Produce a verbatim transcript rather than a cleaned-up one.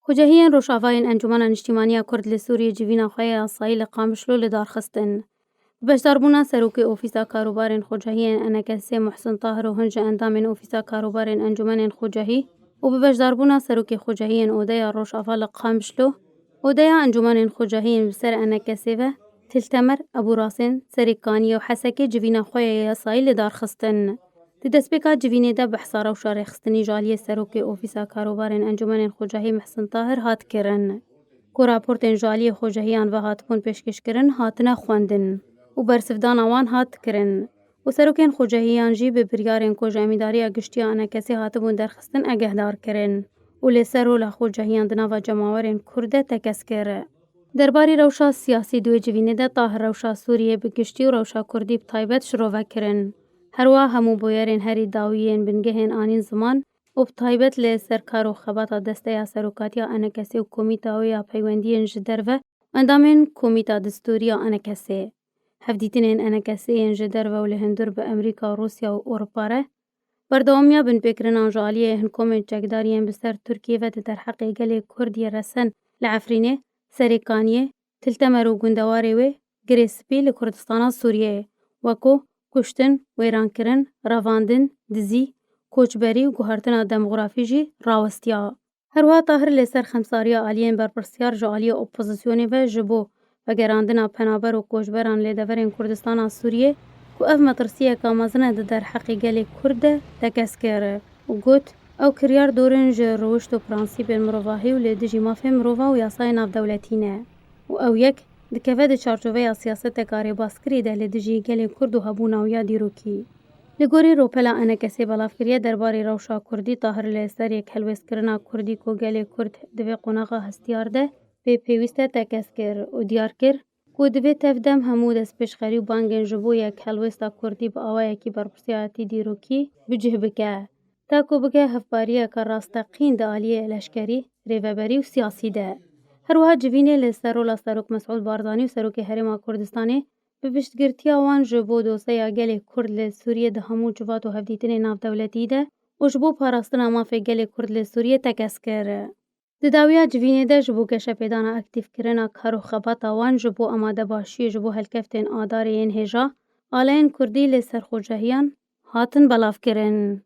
Xwecehiyên Rojavayên Encûmena Niştîmaniya Kurd li Sûriyê civîna xwe ya yasayî li Qamişlo li dar xistin. Bi beşdarbûna serokê Ofîsa Karûbarên Xwecehiyên E N K S Muhsin Tahir û hin ji endamên Ofîsa Karûbarên Encûmenên Xwecehî û bi beşdarbûna serokê Xwecehiyên Odeya Rojava li Qamişlo, Odeya Encûmenên Xwecehiyên bi ser E N K S ve, Til Temer, Ebû Rasên, Serê Kaniyê û Hesekê civîna xwe ya yasayî li dar xistin. Di destpêka civînê de behsa rewşa rêxistinî ji aliyê serokê Ofîsa Karûbarên Encûmenên Xwecehî Muhsin Tahir hat kirin, ku raportên ji aliyê xwejehiyan ve hatibûn pêşkêşkirin hatine xwendin û bersivdana wan hat kirin û serokên xwejehiyan jî bi biryarên ku ji Emîdariya Giştî ya E N K S'ê hatibûn derxistin egehdar kirin û li ser rola xwejehiyan di nava cemawerên Kurd de tekez kir. Derbarê rewşa siyasî di wê civînê de Tahir rewşa Sûriyê bi giştî û rewşa Kurdî bi taybet şirove kirin. Herwiha hemû bûyerên herî dawî yên bingehên anîn ziman û bi taybet li ser kar û xebata Desteya Serokatiya E N K S'ê û Komîta wê ya Peywendiyên ji Derve û endamên Komîta Distûrî ya E N K S'ê. Hevdîtinên E N K S'ê yên ji derve û li hundir bi Amerîka, Rûsya û Ewropa re, berdewamiya binpêkirinan ji aliyê hin komên çekdar yên bi ser Tirkiyê ve di derheqê gelê Kurd yê resen li Efrînê, Serê Kaniyê, Til Temer û gundewarê wê, Girê Spî li Kurdistana Sûriyeyê, weko kuştin, wêrankirin, revandin, dizî, koçberî û guhertina demografî jî rawestiya. Herwiha Tahir li ser xemsariya aliyên berpirsyar ji aliyê opozisyonê ve ji bo vegerandina penaber û koçberan li deverên Kurdistana Sûriyê, ku ev metirsiyeka mezin e di derheqê gelê Kurd de, tekez kir û got, ew kiryar dûr in ji rûwişt û prensîpên mirovahî û li dijî mafê mirova û yasayên navdewletî ne û ew yek dikeve di çarçoveya siyaseteka rêbaskirî de li dijî gelê Kurd û hebûna wî ya dîrokî. Li gorî ropela E N K S'ê belav kiriye derbarê rewşa Kurdî, Tahir li ser yekhelwêstkirina Kurdî ku gelê Kurd di vê qonaxa hestiyar de pê pêwîst e tekez kir û diyar kir ku divê tev dem hemû destpêşxerî û bangên ji bo yekhelwêsta Kurdî bi awayekî berpirsiyariyetî dîrokî bi cih bike, ta ku bike hevpariyeke rasteqîn di aliyê leşkerî, rêveberî û siyasî de. Herwiha civînê li ser rola Serok Mesûd Barzanî û Serokê Herêma Kurdistanê bi piştgirtiya wan ji bo doseya gelê Kurd li Sûriyê di hemû civat û hevdîtinên navdewletî de û ji bo parastina mafê gelê Kurd li Sûriyê tekez kir. Di dawiya civînê de ji bo geşepêdana aktîfkirina kar û xebata wan ji bo amadebaşiyê ji bo helkeftên Adarê yên hêja, aleyên Kurdî li ser xwejehiyan hatin belavkirin.